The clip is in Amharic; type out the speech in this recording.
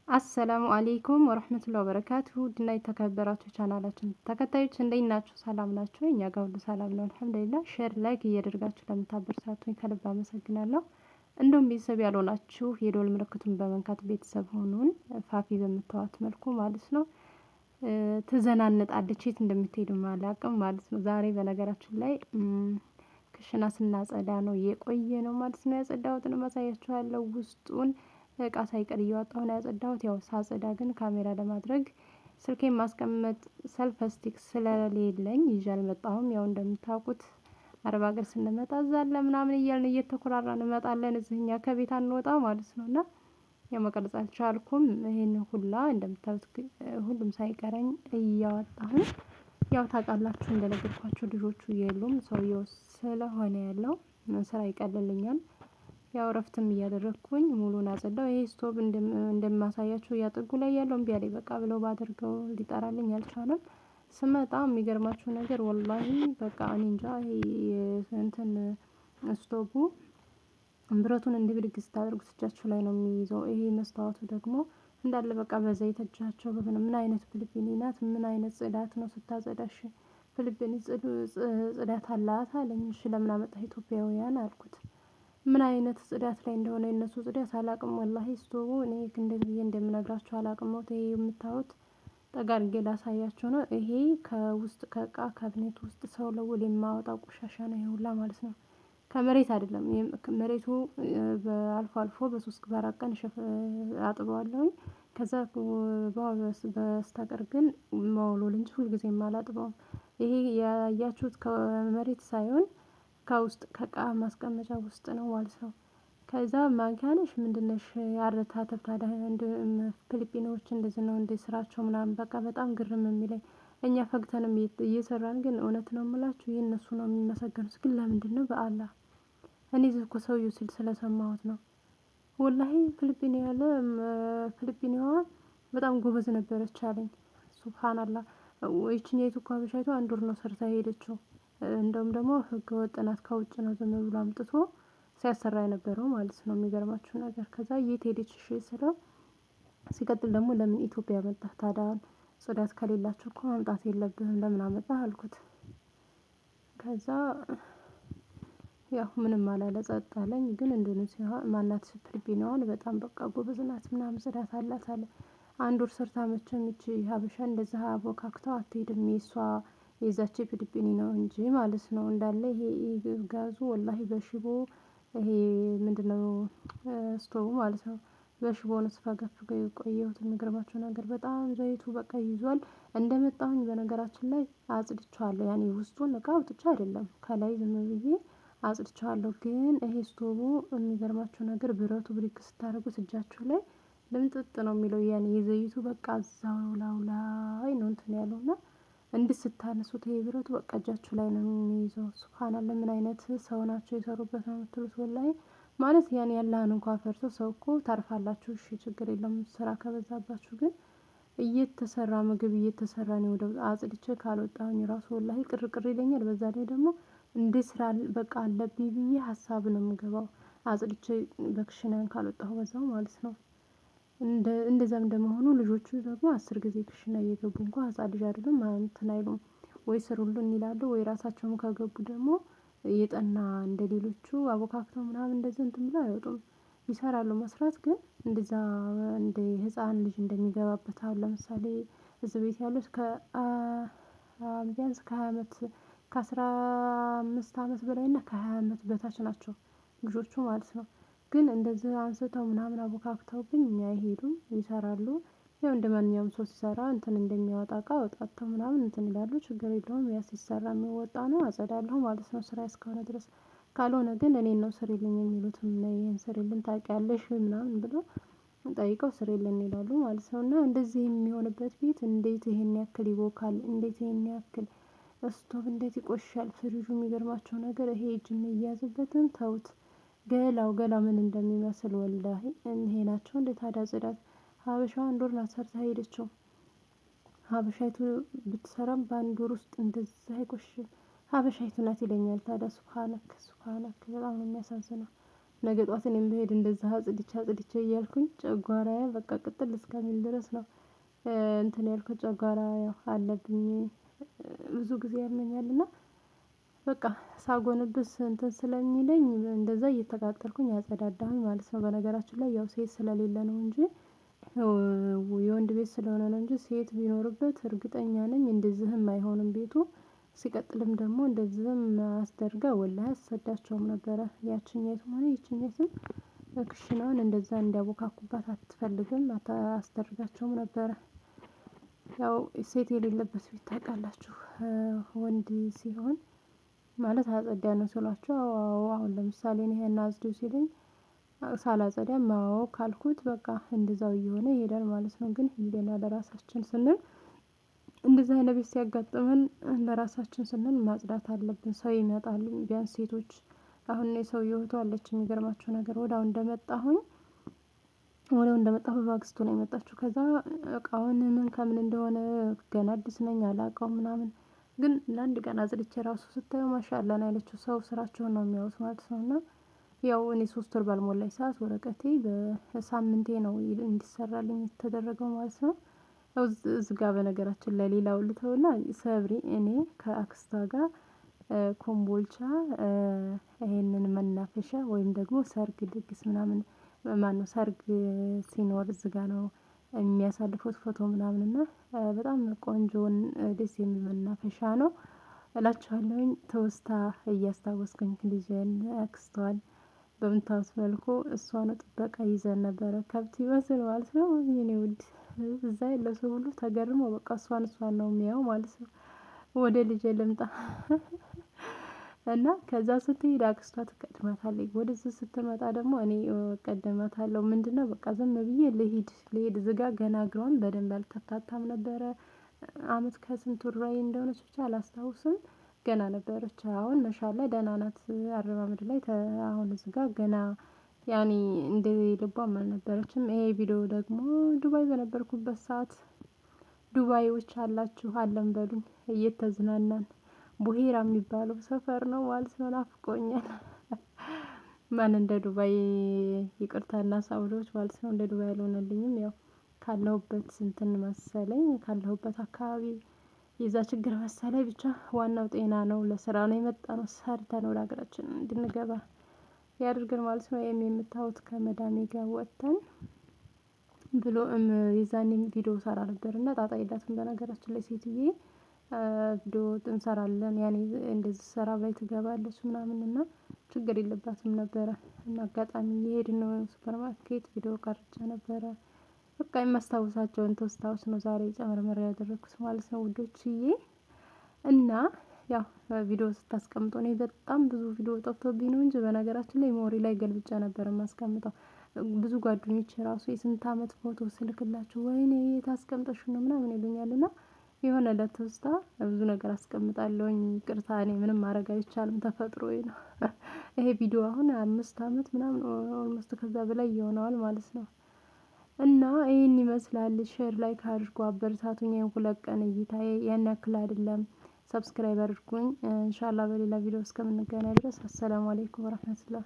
السلام عليكم ورحمة الله وبركاته ውድና የተከበራችሁ ቻናላችን ተከታዮች እንዴት ናችሁ? ሰላም ናችሁ? እኛ ጋር ሁሉ ሰላም ነው الحمد لله። share like እያደረጋችሁ ለምታበረታቱኝ ከልብ አመሰግናለሁ። እንዲሁም ቤተሰብ ያልሆናችሁ የደወል ምልክቱን በመንካት ቤተሰብ ሆኑን። ፋፊ በምታዋት መልኩ ማለት ነው ትዘናነጣለች። የት እንደምትሄድ አላውቅም ማለት ነው። ዛሬ በነገራችን ላይ ክሽና ስናጸዳ ነው የቆየ ነው ማለት ነው። ያጸዳሁትን ማሳያችኋለሁ ውስጡን እቃ ሳይቀር እያወጣሁ ነው ያጸዳሁት። ያው ሳጸዳ ግን ካሜራ ለማድረግ ስልኬን ማስቀመጥ selfie stick ስለሌለኝ ይዤ አልመጣሁም። ያው እንደምታውቁት አረብ ሀገር ስንመጣ እዛ አለ ምናምን እያልን እየተኮራራን እንመጣለን። እዚህኛ ከቤት አንወጣ ማለት ነው። እና ያው መቅረጽ አልቻልኩም። ይሄን ሁላ እንደምታዩት ሁሉም ሳይቀረኝ እያወጣሁኝ ያው ታውቃላችሁ እንደነገርኳችሁ ልጆቹ የሉም። ሰውየው ስለሆነ ያለው ስራ ይቀልልኛል። ያው እረፍትም እያደረግኩኝ ሙሉን አጸዳው። ይሄ ስቶቭ እንደማሳያችሁ እያጠጉ ላይ ያለው እምቢ አለኝ። በቃ ብለው ባደርገው ሊጠራልኝ አልቻለም። ስመጣ የሚገርማችሁ ነገር والله በቃ እኔ እንጃ ይሄ እንትን ስቶቡ ብረቱን እንዲህ ብድግ ስታደርጉት እጃችሁ ላይ ነው የሚይዘው። ይሄ መስታወቱ ደግሞ እንዳለ በቃ በዘይት እጃቸው በምን ምን አይነት ፊሊፒኒ ናት? ምን አይነት ጽዳት ነው ስታጸዳሽ? ፊሊፒኒ ጽዳት አላት አለኝ። እሺ ለምን አመጣህ ኢትዮጵያውያን አልኩት። ምን አይነት ጽዳት ላይ እንደሆነ የእነሱ ጽዳት አላቅም። والله ስቶቡ እኔ እንዴት ብዬ እንደምነግራችሁ አላቅም። ይሄ የምታዩት ጠጋ አድርጌ ላሳያችሁ ነው። ይሄ ከውስጥ ከእቃ ካቢኔት ውስጥ ሰው ለውል የማወጣው ቆሻሻ ነው ይሄ ሁላ ማለት ነው። ከመሬት አይደለም። መሬቱ አልፎ አልፎ በሶስት በአራት ቀን አጥበዋለሁኝ። ከዛ በስተቀር ግን መወልወል እንጂ ሁልጊዜም አላጥበውም። ይሄ ያያችሁት ከመሬት ሳይሆን ከውስጥ ከእቃ ማስቀመጫ ውስጥ ነው ማለት ነው። ከዛ ማንኪያ ነሽ ምንድነሽ? አረታተብ ታዲያ ፊሊፒኖች እንደዚህ ነው እንደ ስራቸው ምናምን በቃ በጣም ግርም የሚለኝ እኛ ፈግተንም እየሰራን ግን እውነት ነው የምላችሁ የእነሱ ነው የሚመሰገኑት። ግን ለምንድነው በአላህ እኔ እዚህ እኮ ሰውዬው ሲል ስለሰማሁት ነው። ወላሂ ፊሊፒኒ ያለ ፊሊፒኒዋ በጣም ጎበዝ ነበረች አለኝ። ሱብሃንአላህ ይቺኛይቱ እኮ ሀበሻይቱ አንድ ወር ነው ሰርታ ሄደችው። እንደውም ደግሞ ህገ ወጥ ናት ከውጭ ነው ዝም ብሎ አምጥቶ ሲያሰራ የነበረው ማለት ነው። የሚገርማችሁ ነገር ከዛ የት ሄደች እሺ ስለው፣ ሲቀጥል ደግሞ ለምን ኢትዮጵያ መጣህ ታዲያ? ጽዳት ከሌላቸው እኮ ማምጣት የለብህም ለምን አመጣህ አልኩት። ከዛ ያው ምንም አላለ ጸጥ አለኝ። ግን ኢንዶኔሲያ ማናት ፊሊፒናዋን በጣም በቃ ጎበዝ ናት ምናምን ጽዳት አላት አለ። አንድ ወር ሰርታ መቼም ይቺ ሀበሻ እንደዛ አቦካክተው አትሄድም የሷ የዛች ፊሊፒኒ ነው እንጂ ማለት ነው። እንዳለ ይሄ ጋዙ ወላሂ በሽቦ ይሄ ምንድነው ስቶቡ ማለት ነው። በሽቦ ነው ስፈገፍገው የቆየሁት። የሚገርማችሁ ነገር በጣም ዘይቱ በቃ ይዟል። እንደመጣሁኝ በነገራችን ላይ አጽድቼዋለሁ። ያኔ ውስጡን እቃ አውጥቼ አይደለም ከላይ ዝም ብዬ አጽድቼዋለሁ። ግን ይሄ ስቶቡ የሚገርማችሁ ነገር ብረቱ ብድግ ስታደርጉት እጃችሁ ላይ ልምጥጥ ነው የሚለው። ያኔ የዘይቱ በቃ እዛው ላዩ ላይ ነው እንትን ያለውና እንዲህ ስታነሱት ይሄ ብረቱ በቃ እጃችሁ ላይ ነው የሚይዘው። ሱብሃንአላህ ምን አይነት ሰው ናቸው የሰሩበት ነው የምትሉት። ወላሂ ማለት ያን ያላህን እንኳን ፈርቶ ሰው እኮ ታርፋላችሁ፣ እሺ ችግር የለም ስራ ከበዛባችሁ። ግን እየተሰራ ምግብ እየተሰራ ነው ወደ አጽድቼ ካልወጣሁኝ ራሱ ወላሂ ቅር ቅር ይለኛል። በዛ ላይ ደግሞ እንደ ስራ በቃ አለብኝ ብዬ ሀሳብ ነው የምገባው አጽድቼ በክሽናን ካልወጣሁ በዛው ማለት ነው። እንደዛም እንደመሆኑ ልጆቹ ደግሞ 10 ጊዜ ክሽና እየገቡ እንኳን ህፃን ልጅ አይደሉም እንትን አይሉም። ወይ ስሩልን ይላሉ ወይ ራሳቸውም ከገቡ ደግሞ የጠና እንደሌሎቹ አቦካክተው ምናምን እንደዚህ እንትን ብለው አይወጡም። ይሰራሉ መስራት ግን እንደዛ እንደ ህፃን ልጅ እንደሚገባበት አሁን ለምሳሌ እዚህ ቤት ያሉት ከ ቢያንስ ከሃያ አመት ከ15 አመት በላይ እና ከ20 አመት በታች ናቸው ልጆቹ ማለት ነው። ግን እንደዚህ አንስተው ምናምን አቦካክተውብኝ አይሄዱም ይሰራሉ። ያው እንደማንኛውም ሰው ሲሰራ እንትን እንደሚያወጣ እቃ አወጣጥተው ምናምን እንትን ይላሉ ችግር የለውም። ያ ሲሰራ የሚወጣ ነው አጸዳለሁ ማለት ነው። ስራ እስከሆነ ድረስ ካልሆነ ግን እኔን ነው ስሪልኝ የሚሉት ይሄን ስሪልን ታውቂያለሽ ምናምን ብለው ጠይቀው ስሪልን ይላሉ ማለት ነው። እና እንደዚህ የሚሆንበት ቤት እንዴት ይሄን ያክል ይቦካል? እንዴት ይሄን ያክል ስቶቭ እንዴት ይቆሻል? ፍሪጁ የሚገርማቸው ነገር ይሄ እጅ የሚያዝበትን ተውት። ገላው ገላ ምን እንደሚመስል ወላሂ ይሄ ናቸው እንዴ ታዲያ ጽዳት? ሀበሻዋ አንድ ወር ናት ሰርታ ሄደችው። ሀበሻይቱ ብትሰራም በአንድ ወር ውስጥ እንደዛ አይቆሽም። ሀበሻይቱ ናት ይለኛል ታዲያ። ሱብሃነክ ሱብሃነክ በጣም ነው የሚያሳዝነው። ነገ ጠዋት እኔም ብሄድ እንደዛ አጽድቼ አጽድቼ እያልኩኝ ጨጓራዬ በቃ ቅጥል እስከሚል ድረስ ነው። እንትን ያልኩት ጨጓራ ያው አለብኝ። ብዙ ጊዜ ያመኛል እና በቃ ሳጎነብስ እንትን ስለሚለኝ እንደዛ እየተቃጠልኩኝ አጸዳዳሁኝ ማለት ነው። በነገራችን ላይ ያው ሴት ስለሌለ ነው እንጂ የወንድ ቤት ስለሆነ ነው እንጂ ሴት ቢኖርበት እርግጠኛ ነኝ እንደዚህም አይሆንም ቤቱ። ሲቀጥልም ደግሞ እንደዚህም አስደርጋ ወላሂ አሰዳቸውም ነበረ ያቺኛይቱም ሆነ ይቺኛይቱም ክሽናውን እንደዛ እንዲያቦካኩባት አትፈልግም አታስደርጋቸውም ነበረ። ያው ሴት የሌለበት ቤት ታውቃላችሁ። ወንድ ሲሆን ማለት አጸዳነው ስሏቸው አዎ አሁን ለምሳሌ እኔ ይሄን አጽዱ ሲሉኝ ሳላጸዳም አዎ ካልኩት በቃ እንደዛው እየሆነ ይሄዳል ማለት ነው። ግን ህሊና ለራሳችን ስንል እንደዚህ አይነት ቤት ሲያጋጥመን ለራሳችን ስንል ማጽዳት አለብን። ሰው ይመጣል ቢያንስ ሴቶች አሁን እኔ ሰውየው እህቷ አለች የሚገርማችሁ ነገር ወዲያው እንደመጣሁኝ ወዲያው እንደመጣሁ በማግስቱ ነው የመጣችው። ከዛ እቃውን ምን ከምን እንደሆነ ገና አዲስ ነኝ አላውቀውም ምናምን። ግን ለአንድ ቀን አጽድቼ ራሱ ስታየው ማሻአላ ነው ያለችው ሰው ስራቸውን ነው የሚያዩት ማለት ነው። እና ያው እኔ 3 ወር ባልሞላኝ ሰዓት ወረቀቴ በሳምንቴ ነው እንዲሰራልኝ የተደረገው ማለት ነው። እዚህ ጋር በነገራችን ላይ ሌላውን ልተውና ሰብሪ እኔ ከአክስቷ ጋር ኮምቦልቻ ይሄንን መናፈሻ ወይም ደግሞ ሰርግ ድግስ ምናምን ማነው ሰርግ ሲኖር እዚህ ጋር ነው። የሚያሳልፉት ፎቶ ምናምን እና በጣም ቆንጆን ደስ የሚል መናፈሻ ነው። እላችኋለሁኝ ትውስታ እያስታወስኩኝ ልጄን አክስቷን በምታውስ መልኩ እሷን ጥበቃ ይዘን ነበረ ከብት ይመስል ማለት ነው። የኔ ውድ እዛ ያለው ሰው ሁሉ ተገርሞ በቃ እሷን እሷን ነው የሚያየው ማለት ነው። ወደ ልጄ ልምጣ። እና ከዛ ስትሄድ አክስቷ ትቀድማታለች ወደዚህ ስትመጣ ደግሞ እኔ እቀድማታለሁ ምንድነው በቃ ዝም ብዬ ልሂድ ልሂድ ዝጋ ገና እግሯን በደንብ አልተፍታታም ነበረ። አመት ከስንት ወር ላይ እንደሆነች ብቻ አላስታውስም። ገና ነበረች አሁን መሻላ ደህና ናት። አረማመድ ላይ አሁን እዚህ ጋር ገና ያኔ እንደ ልቧም አልነበረችም። ይሄ ቪዲዮ ደግሞ ዱባይ በነበርኩበት ሰዓት ዱባዮች አላችሁ አለን በሉኝ እየተዝናናን ቡሄራ የሚባለው ሰፈር ነው ማለት ነው። ናፍቆኛል። ማን እንደ ዱባይ ይቅርታና ሳውዲዎች ማለት ነው እንደ ዱባይ አልሆነልኝም። ያው ካለሁበት እንትን መሰለኝ ካለሁበት አካባቢ የዛ ችግር መሰለኝ ብቻ ዋናው ጤና ነው። ለስራ ነው የመጣነው ሰርተን ወደ ሀገራችን እንድንገባ ያድርገን ማለት ነው። ይሄም የምታዩት ከመዳሜ ጋር ወጥተን ብሎ የዛኔም ቪዲዮ ሰራ ነበር እና ጣጣ የላትም። በነገራችን ላይ ሴትዬ ቪዲዮ እንሰራለን ያኔ እንደዚህ ስራ ላይ ትገባለች ምናምን እና ችግር የለባትም ነበረ። እና አጋጣሚ እየሄድን ነው ሱፐር ማርኬት ቪዲዮ ቀርጬ ነበረ። በቃ የማስታውሳቸውን ትውስታዎች ነው ዛሬ ጨመርመር ያደረኩት ማለት ነው ውዶችዬ። እና ያው ቪዲዮ ስታስቀምጡ እኔ በጣም ብዙ ቪዲዮ ጠፍቶብኝ ነው እንጂ በነገራችን ላይ ሜሞሪ ላይ ገልብጬ ነበር የማስቀምጠው። ብዙ ጓደኞቼ ራሱ የስንት አመት ፎቶ ስልክላቸው ወይኔ የት አስቀምጠሽው ነው ምናምን ይሉኛል። እና የሆነ ለትውስታ ብዙ ነገር አስቀምጣለሁኝ ይቅርታ እኔ ምንም ማድረግ አይቻልም ተፈጥሮዬ ነው። ይሄ ቪዲዮ አሁን 5 አመት ምናምን ኦልሞስት ከዛ በላይ ይሆነዋል ማለት ነው። እና ይሄን ይመስላል share like አድርጉ አበረታቱኝ የ2 ቀን እይታዬ ያን ያክል አይደለም። subscribe አድርጉኝ ኢንሻአላህ በሌላ ቪዲዮ እስከምንገናኝ ድረስ አሰላሙ አለይኩም ወራህመቱላህ።